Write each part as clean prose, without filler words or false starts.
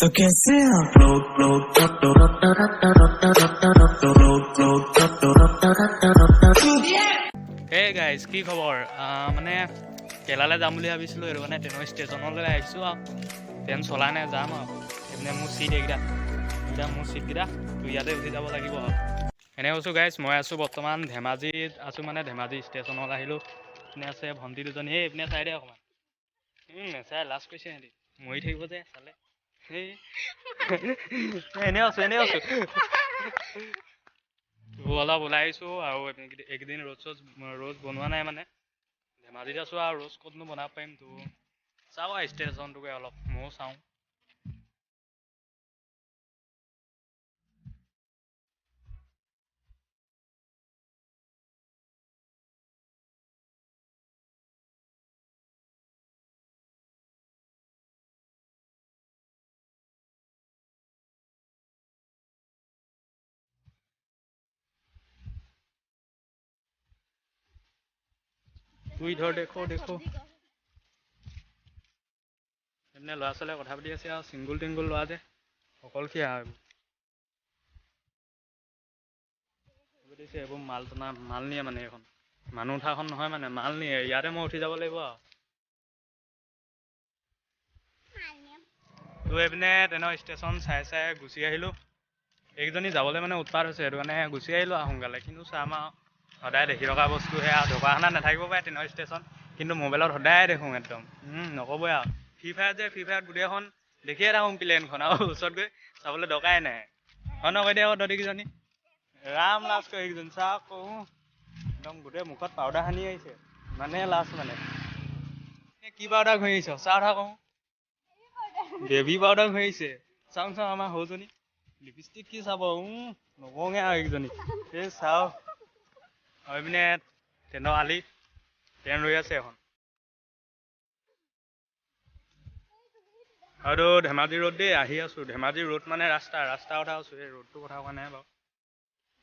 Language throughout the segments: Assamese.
तो कैसे आप लोग হে গাইজ, কি খবৰ? মানে কেলালৈ যাম বুলি ভাবিছিলোঁ, সেইটো কাৰণে ট্ৰেইনৰ ষ্টেচনলৈ আহিছোঁ আৰু ট্ৰেইন চলা নাই, যাম আৰু। এইপিনে মোৰ চিট এইকেইটা, এইকেইটা মোৰ চিটকেইটা, তো ইয়াতে উঠি যাব লাগিব আৰু। এনে কৈছোঁ গাইজ, মই আছোঁ বৰ্তমান ধেমাজিত আছোঁ, মানে ধেমাজি ষ্টেচনত আহিলোঁ। এইপিনে আছে ভণ্টি দুজনী, এই এইপিনে চাই দে অকণমান। নেচাই, লাজ কৰিছে সিহঁতি, মৰি থাকিব যে চালে। সেই এনেই আছোঁ, এনেই আছোঁ। তো অলপ ওলাই আহিছোঁ আৰু এইকেইদিন ৰ'দ চ'দ ৰ'জ বনোৱা নাই, মানে ধেমাজিত আছোঁ আৰু ৰ'জ ক'তনো বনাব পাৰিম। তো চাওঁ আৰু ষ্টেচনটোকে অলপ ময়ো চাওঁ। तू इधर देखो देखो। এইপিনে ল'ৰা ছোৱালীয়ে কথা পাতি আছে আৰু ছিংগুল টিংগুল ল'ৰা যে অকলশৰীয়া আৰু এইবোৰ দিছে। এইবোৰ মাল টনা, মাল নিয়ে, মানে এইখন মানুহ উঠাখন নহয়, মানে মাল নিয়ে। ইয়াতে মই উঠি যাব লাগিব আৰু। তো এইপিনে ট্ৰেইনৰ ষ্টেচন চাই চাই গুচি আহিলোঁ। এইকেইজনী যাবলৈ মানে উৎপাত হৈছে, সেইটো কাৰণে গুচি আহিলোঁ আৰু সোনকালে। কিন্তু চাম আৰু, সদায় দেখি থকা বস্তুহে আৰু, ঢকুৱাখানাত নাথাকিব পাৰে ট্ৰেইনৰ ষ্টেচন, কিন্তু মোবাইলত সদায় দেখোঁ একদম। নক'বই আৰু, ফ্ৰী ফায়াৰ যে, ফ্ৰী ফায়াৰত গোটেইখন দেখিয়ে থাকোঁ প্লেনখন, আৰু ওচৰত গৈ চাবলৈ দৰকাৰাই নাই। হয় নকয় দে আকৌ তহঁতিকেইজনী ৰাম লাজ কৰে এইকেইজনী। চাওক কওঁ, একদম গোটেই মুখত পাউডাৰ সানি আহিছে, মানে লাজ। মানে কি পাউডাৰ ঘঁহিছ চাওঁ থাকোঁ, বেবী পাউডাৰ ঘঁহিছে। চাওঁ চাওঁ, আমাৰ সৰুজনী লিপষ্টিক কি চাব। নকওঁগে আৰু এইকেইজনী। এই চাওঁ, আৰু এইপিনে ট্ৰেইনৰ আলি, ট্ৰেইন ৰৈ আছে এখন। আৰু ধেমাজি ৰোড দেই, আহি আছোঁ ধেমাজি ৰোড, মানে ৰাস্তা, ৰাস্তাৰ কথা কৈছোঁ, এই ৰোডটোৰ কথা কোৱা নাই বাৰু।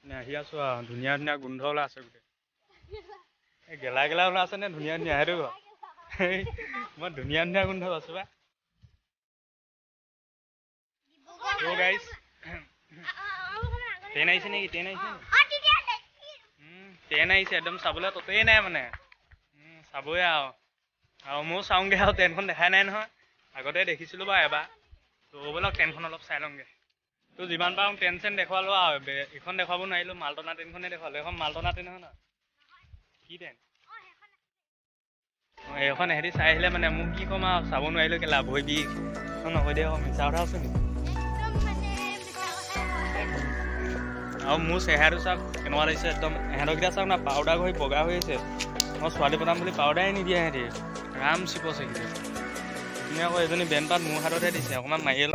মানে আহি আছোঁ আৰু ধুনীয়া ধুনীয়া গোন্ধ ওলাই আছে গোটেই। এই গেলা গেলা ওলাই আছে নে ধুনীয়া ধুনীয়া সেইটো ক? মই ধুনীয়া ধুনীয়া গোন্ধ পাইছোঁ পাই। গাইজ, ট্ৰেইন আহিছে নেকি? ট্ৰেইন আহিছে নেকি? ট্ৰেইন আহিছে একদম, চাবলৈ ততেই নাই মানে। চাবই আৰু, আৰু ময়ো চাওঁগৈ আৰু, ট্ৰেইনখন দেখাই নাই নহয়, আগতে দেখিছিলোঁ বাৰু এবাৰ। তো ব'লক ট্ৰেইনখন অলপ চাই লওঁগৈ। তো যিমান পাৰোঁ ট্ৰেইন চেন দেখুৱালোঁ আৰু, এইখন দেখুৱাব নোৱাৰিলোঁ, মালটনা ট্ৰেইনখনে দেখুৱালোঁ। এইখন মালটনা ট্ৰেইন নহয় নহয়, কি ট্ৰেইন? অঁ, এইখন এহেঁতি চাই আহিলে, মানে মোক কি ক'ম আৰু, চাব নোৱাৰিলোঁ কেলা, ভৰি বিষ। নহয় দে, মিছা কথা আছোঁ নেকি? আৰু মোৰ চেহেৰাটো চাওক কেনেকুৱা লাগিছে একদম। এহেঁতৰকেইটা চাওক না, পাউডাৰ ঘঁহি বগা হৈ আছে। মই ছোৱালী বনাম বুলি পাউডাৰে নিদিয়ে সিহঁতি, ৰাম চিপছ এইকেইটা। তুমি আকৌ এজনী বেণ্ডপাত মোৰ হাততহে দিছে, অকণমান মাৰিয়ে।